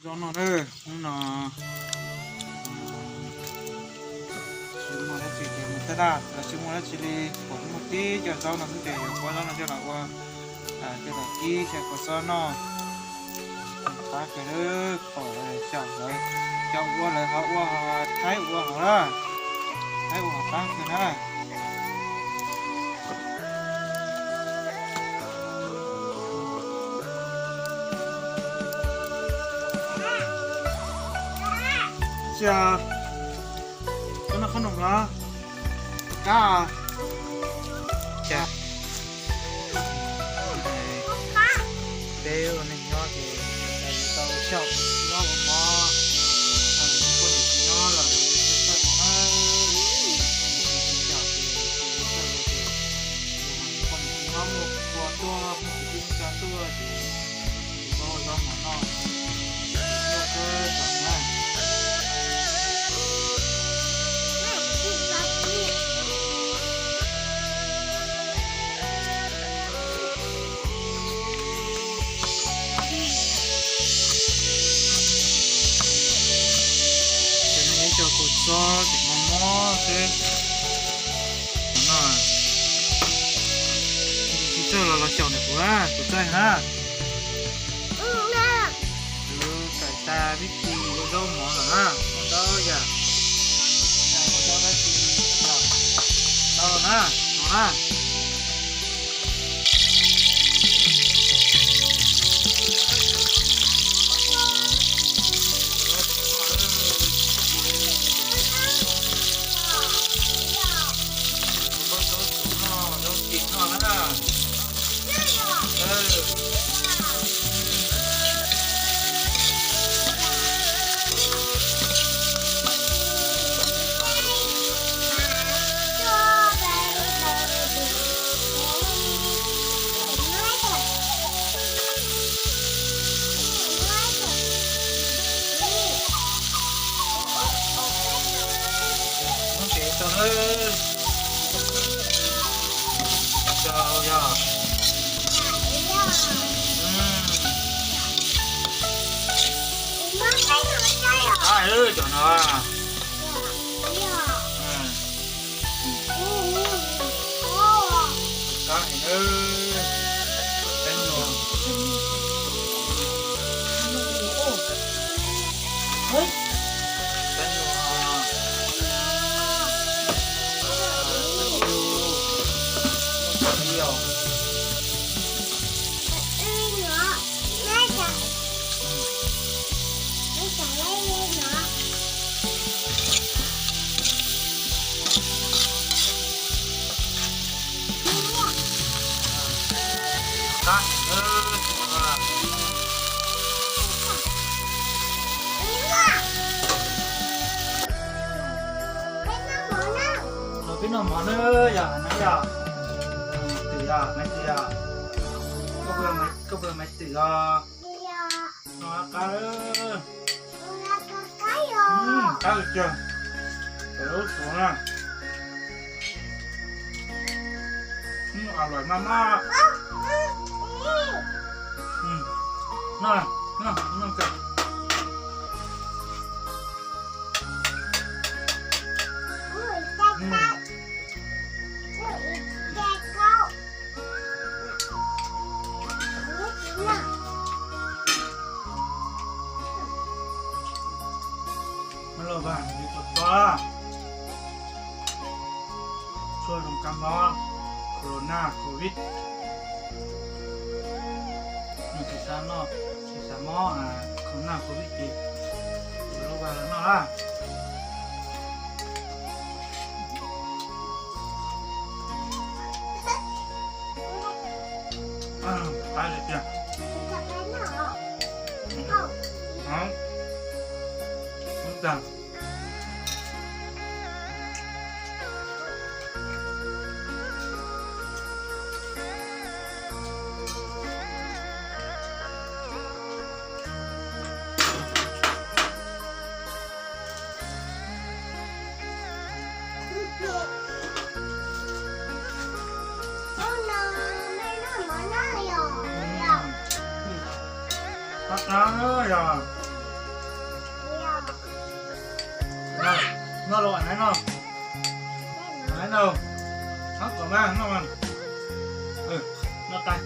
Zaub no na, hnub no tsis muaj dab tsi ces mus tag dab, los tsis muaj dab tsi li, kuv muaj tib co zaub no xwb ces yuav kuav zaub no coj los ua, coj los kib xyaw kua txob noj. Qab kawg, pom xyaum lawv cov ua lawv ho ua, thaib ua hauv na, thaib ua hauv qab kawg na. Cia, koj noj qhob noom los? Kab, cia. Peb ua neeg nyob ces yuav tau xyaum ua zaub ua mov, poj niam tsis nyob los txhawj txhawj mus na, tsis xyaum ces tsis txhawj ua ces poj niam tsis nyob muaj kua tuaj muaj kwv tij neej tsa tuaj ces tsis tau ua zaub mov noj, tuaj tuaj zaum na. Ces no yog cov kua txob ces mob mob xwb. No, tsis txawj los los xyaum ntawm kuv na, kuv txawj na. Kuv kawm tas vib ti ua zaub mov lawm na, ua ntau yam, ua zaub dab tsi los tau na, no na. Muab tsev tso, tso yog. Qab cov no. Qab heev, teeb no. Teeb no. Peb noj mov na, yog no yog twm yog maiv twm yog, koj puas maiv twm os? No qab, qab tiag, lub suav na. Ua lawm maj maj. Noj, noj, noj kawg. Maj loj vas, tshuaj zoo kab mob, corona, covid. Tsis xav noj, tsis xav mob corona covid ces ua lub vas los noj na. Qab tiag. Ub tag. Qab qab yog. Noj los nai noj, nai noj, txhob kom mas noj, noj tag.